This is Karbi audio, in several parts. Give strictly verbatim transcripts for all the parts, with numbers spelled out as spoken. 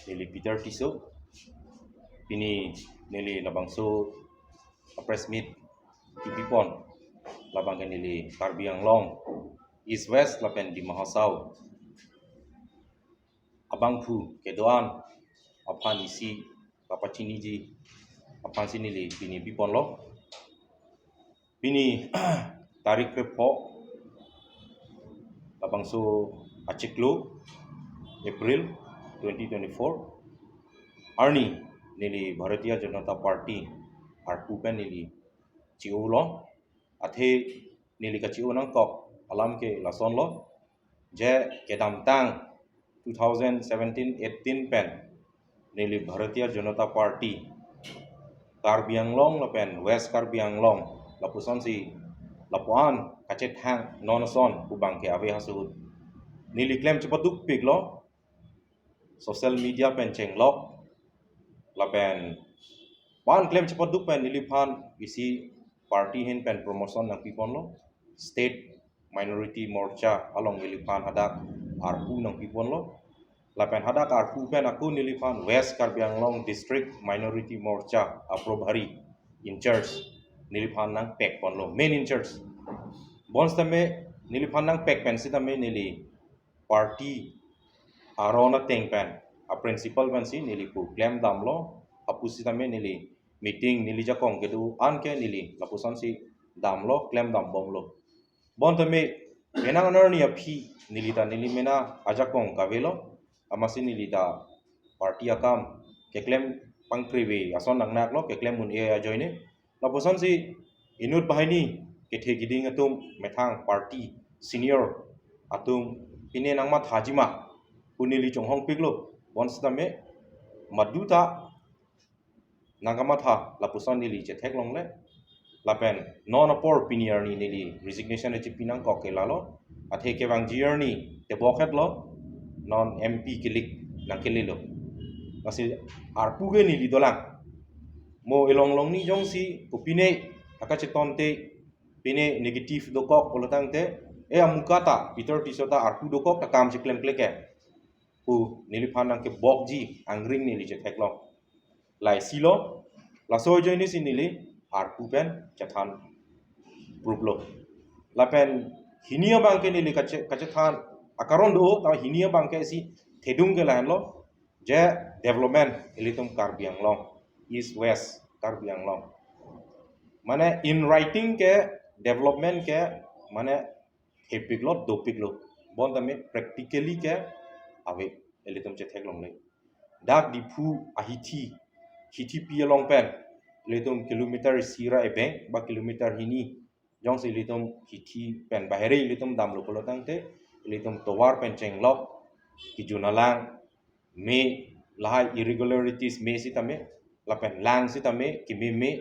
Neli Peter Tisso. Pini neli labangso press meet kepipon labang ke neli Karbi Anglong East West lapen Dima Hasao abangphu kedo-an aphan isi kapachiniji aphansi neli pini piponlo. Pini tarik krepho labangso achiklo April twenty twenty-four arni neli Bharatiya Janata Party arpu pen neli chi-olo. Athe neli kachi-o nangkok alam ke lasonlo, je kedamtang two thousand seventeen eighteen pen neli Bharatiya Janata Party Karbi Anglong lapen West Karbi Anglong lapusonsi lapuan kachethang non ason pu abang ke ave ahut neli klem chepadukpiklo, social media pen chenglok lapen ban klem chepaduk pen neliphan isi party ahin pen promotion nangpiponlo, State Minority Morcha along neliphan hadak arpu nangpiponlo. Lapen hadak arpu pen ako neliphan West Karbi Anglong District Minority Morcha aprobhari in charge neliphan nangpekponlo, main in charge. Bonsitame neliphan nangpek pen sitame neli party aron ateng pen a principle pensi neli pu klem damlo, hapu sitame neli meeting neli jakong kedo-an ke neli lapusonsi damlo, klem dambomlo. Bonsitame penang anerni aphi neli ta neli mena ajakong kavelo, amatsi neli ta party akam keklem pangkrevi ason nangnaklo, keklem un-e ajoine. Lapusonsi inut banghini kethe kiding atum methang party senior atum pine nangmathaji ma pu neli chonghongpiklo. Bonsitame maduta nangkamatha lapuson neli chetheklongle. Lapen non apor pini arni neli resignation chipi nangkok ke lalo. Athe kevangji arni tebok hetlo, non M P kelik nangkelelo. Lasi arpu ke neli dolang. Mo elong longni jongsi kopine akachetonte pine negative dokok pulotangte, e amuka ta Peter Tisso ta arpu dokok ta kam cheklemkle ke pu neliphan nangkebokji angring neli chetheklong. Laisilo, laso ajoinesi neli arpu pen chethan pruplo. Lapen hini abang ke neli kache-, kachethan akaron do, ta hini abang ke isi thedung ke lahenlo, je development ilitum Karbi Anglong, East West Karbi Anglong. Mane in writing ke development ke mane hepiklo, dopiklo. Bonsitame practically ke ave, ilitum chetheklongle. Dak Diphu ahithi, hithi pi along pen ilitum kilometer isi ra ebeng ba kilometer hini jongsi ilitum hithi pen bahere ilitum damlo pulotangte, ilitum tovar pen chenglok, kejun alang me, lahai irregularities me sitame, lapen lang sitame kememe,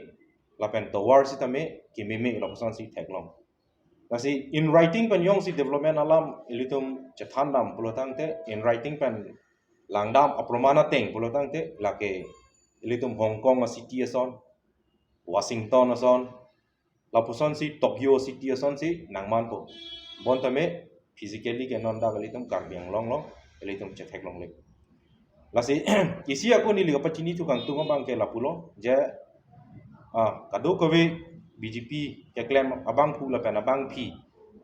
lapen tovar sitame kememe, lapusonsi theklong. Lasi in writing pen jongsi development alam ilitum chethan dam pulotangte, in writing pen langdam aproman ateng pulotangte, lake ilitum Hong Kong a city ason, Washington ason, lapusonsi Tokyo city asonsi nangmanpo. Bonsitame physically ke non dak ilitum Karbi Anglong along ilitum chetheklongle. Lasi isi ako neli kapachini thu kangtung abang ke lapulo, je, ah, kadokave B J P keklem abangphu lapen abangphi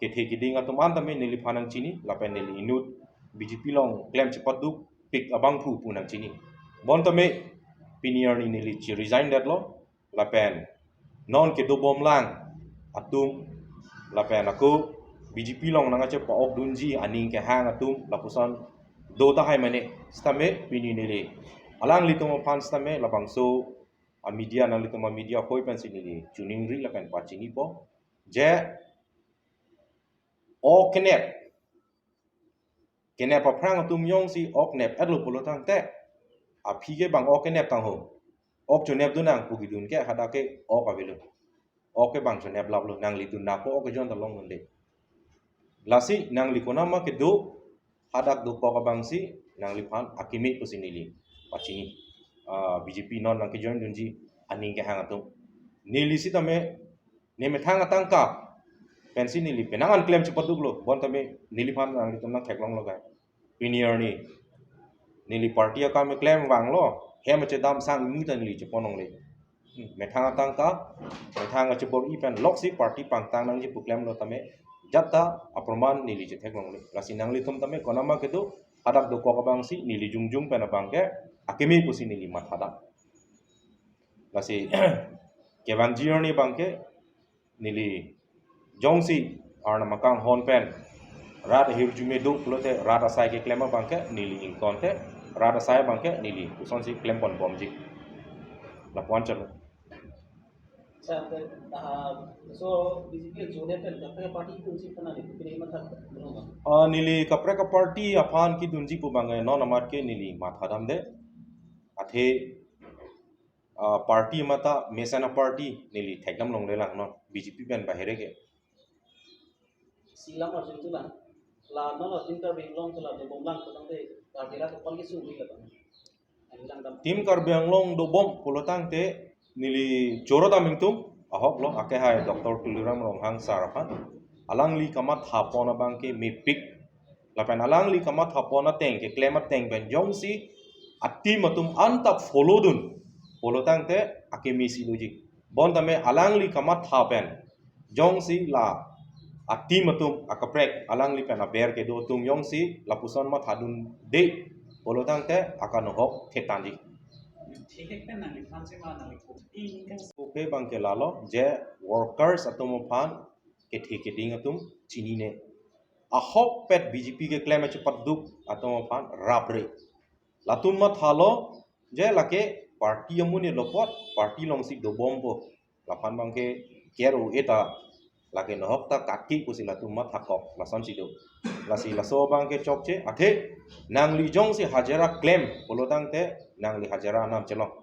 kethe kiding atum an tame neliphan nangchini, lapen neli inut B J P along klem chepadukpik abangphu pu nangchini. Bonsitame pini arni neli chi-resign detlo, lapen non kedobomlang atum, lapen ako B J P along nangkachepa-okdunji aning kehang atum lapuson do tahai mane, sitame pini neli alanglitum aphan sitame labangso a media, nanglitum a media hoi pensi neli choningri lapen pachinipo, je ok kenep, kenep aphrang atum jongsi ok nep-etlo pulotangte, aphi ke bang ok kenep tangho. Ok chonepdun nang pu kedun ke hadak ke ok avelo. Ok ke bang choneplaplo, nangli dun nangpo ok ke jon ta longdunde. Lasi nangli konama kedo, hadak dokok abangsi nangliphan akimi pusi neli pachini. Ah, B J P non nangkejoindunji aning kehang atum. Neli sitame ne methang atangka pensi neli penang an klem chepaduklo, bonsitame neliphan nanglitum nangtheklonglo kai. Pini arni neli party akam keklem vanglo, hem chedam sang mi ta neli chepon longle. Hmm, methang atangka, methang achebor-i pen loksi party pangtang nangji pu klemlo tame, jat ta aproman neli chethek longle. Lasi nanglitum tame konama kedo, hadak dokok abangsi neli jongjong pen abangke akeme pusi neli mathadam. Lasi kevangji arni abangke neli jongsi Arnam akanghon pen rat ahirjume do pulote rat asai keklem abangke neli ingtonte rat asai abangke neli kosonsi klempon bomji. Lapuan chalo. Sa, ah, so B J P ajoine pen kaprek party kunsi kana ni pini matha belum, bang? Ah, neli kaprek party aphan kedunji pu abangke non amat ke neli mathadamde. Athe, ah, party mata mesana party neli thekdam longlelang non B J P pen bahere ke. Silam arju tulang. La non la Team Karbi Anglong tula dobomlang tangte Karbi rat aphan kesu ri la bang. Ang lang dam. Team Karbi Anglong dobom pulotangte neli choro dam ingtung ahoklo, akehai Doctor Tuliram Ronghang sir aphan. Alangli kamathapon abangke mepik. Lapen alangli kamathapon ateng keklem ateng pen jongsi a-team atum anta follow dun pulotangte akeme si doji. Bon tame alangli kamatha pen jongsi la a-team atum akaprek alangli pen aber kedo atum jongsi lapuson mathadunde pulotangte akanohok thetanji. Thihek pen nangli phan sema nangli ko. Kopi abangke lalo je workers atum aphan kethe keding atum chinine. Ahokpet B J P keklem achepaduk atum aphan rapre. Latum mathalo je lake party amonit lo apot party longsi dobompo. Laphan abangke kero eta lake nohok ta katki pusi latum mathakok lasonsi do. Lasi laso abangke chokche athe nangli jongsi hajira klem pulotangte nangli hajira anam chelong.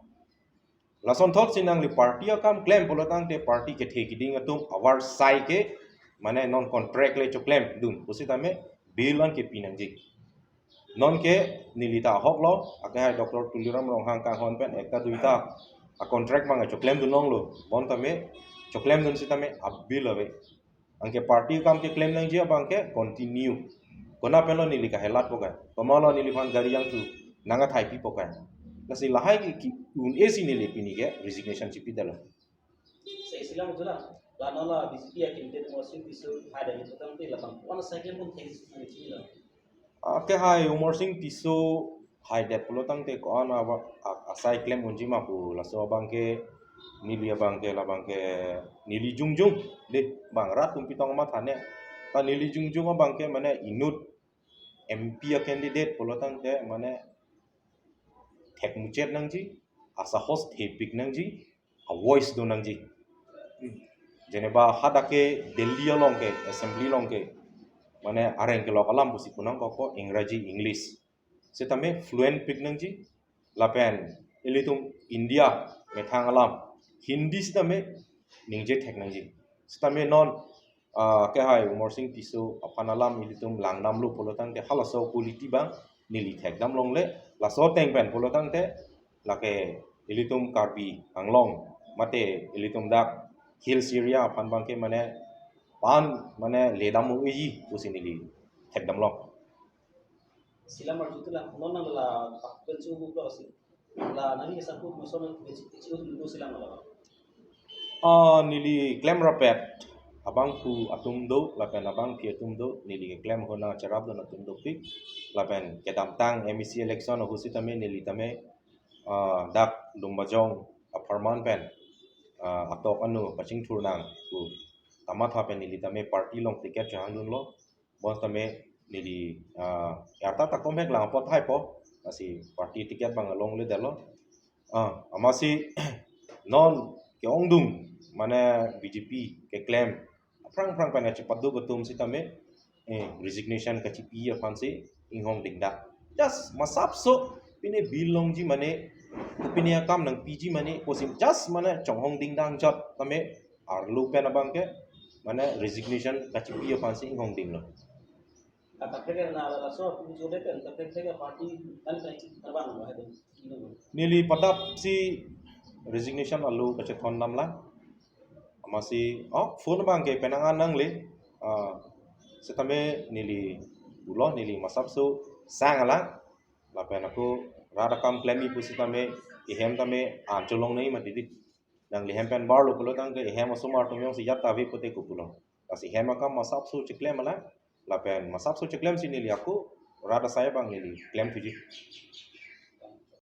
Lasonthotsi nangli party akam klem pulotangte party kethe keding atum avarsai ke mane non contract le choklem dun pusitame bill an kepi nangji. Nonke neli ta ahoklo, akehai Doctor Tuliram Ronghang kanghon pen ekta duita a-contract abang choklem dun longlo. Bon tame choklem dun sitame a-bill ave. Anke party akam keklem nangji abangke continue. Kona penlo neli kahelat pokai. Komatlo neliphan gari jangthu nang athai pi pokai. Lasi lahai ke ki un-e si neli pini ke resignation chipidetlo. Sa, silam tulang. La non la B J P a-candidate Umarsing Tisso haidet pulotangte labang ko-an asai klem un-e si nangli chini la? Akehai Umarsing Tisso haidet pulotangte ko-an aba-, a-, asai klem unji ma pu laso abangke neli abangke labangke neli jongjong de bang rat atum pitong mathane. Ta neli jongjong abangke mane inut M P a-candidate pulotangte mane thekmuchot nangji, asahos thepik nangji, a-voice do nangji. Jeneba hadak ke Delhi along ke, assembly along ke, mane areng kelok alam pusi punangkok ko Ingraji, English. Sitame fluent pik nangji, lapen ilitum India methang alam, Hindi sitame ningje thek nangji. Sitame non, ah, akehai Umarsing Tisso aphan alam ilitum langdamlo pulotangte halaso quality abang neli thekdam longle, laso ateng pen pulotangte lake ilitum Karbi Anglong mate ilitum dak hills area aphan abangke mane pan mane ledam ui pusi neli thekdam long. Silam arju tulang, non nang la pak pen chu bu si. La nangli sangkut moson pen chu chu silam la. Ah, neli klemrapet abangphu atum do, lapen abangpi atum do, neli keklem ahut nangcherapdun atum dopik, lapen kedamtang M A C election ahut sitame neli tame, ah, dak Lumbajong apharman pen, ah, atok anu pachingthur nang pu kamatha pen neli tame party along ticket chehangdunlo. Bon tame neli, ah, yarta ta komhek lang apot haipo, lasi party ticket abang alongledetlo. Ah, amatsi non ke-ongdung mane B J P keklem aphrang aphrang pen kachepaduk atum sitame, eh, resignation kachipi aphansi inghong dingdak. Just masapso pine bill longji mane, pine akam nangpiji mane, pusi just mane chonghong dingdang jot tame arlo pen abangke mane resignation kachipi aphansi inghong dinglo. Kaprek na laso pu jole pen kaprek ke party kan kai terbang lo itu. Neli padap si resignation alo kachethon damlang. Amatsi, oh, phone abangke penang an nangle. Ah, sitame neli pulo neli masapso sang alang. Lapen ako rat akam klemji pusitame, ehem tame an cholongnei mati di. Nangli hem pen barlo pulo tangte ehem osomar atum jongsi jat ta ave pute kopulo. Lasi hem akam masapso cheklem alang. Lapen masapso cheklem si neli ako rat asai abang neli klem thuji.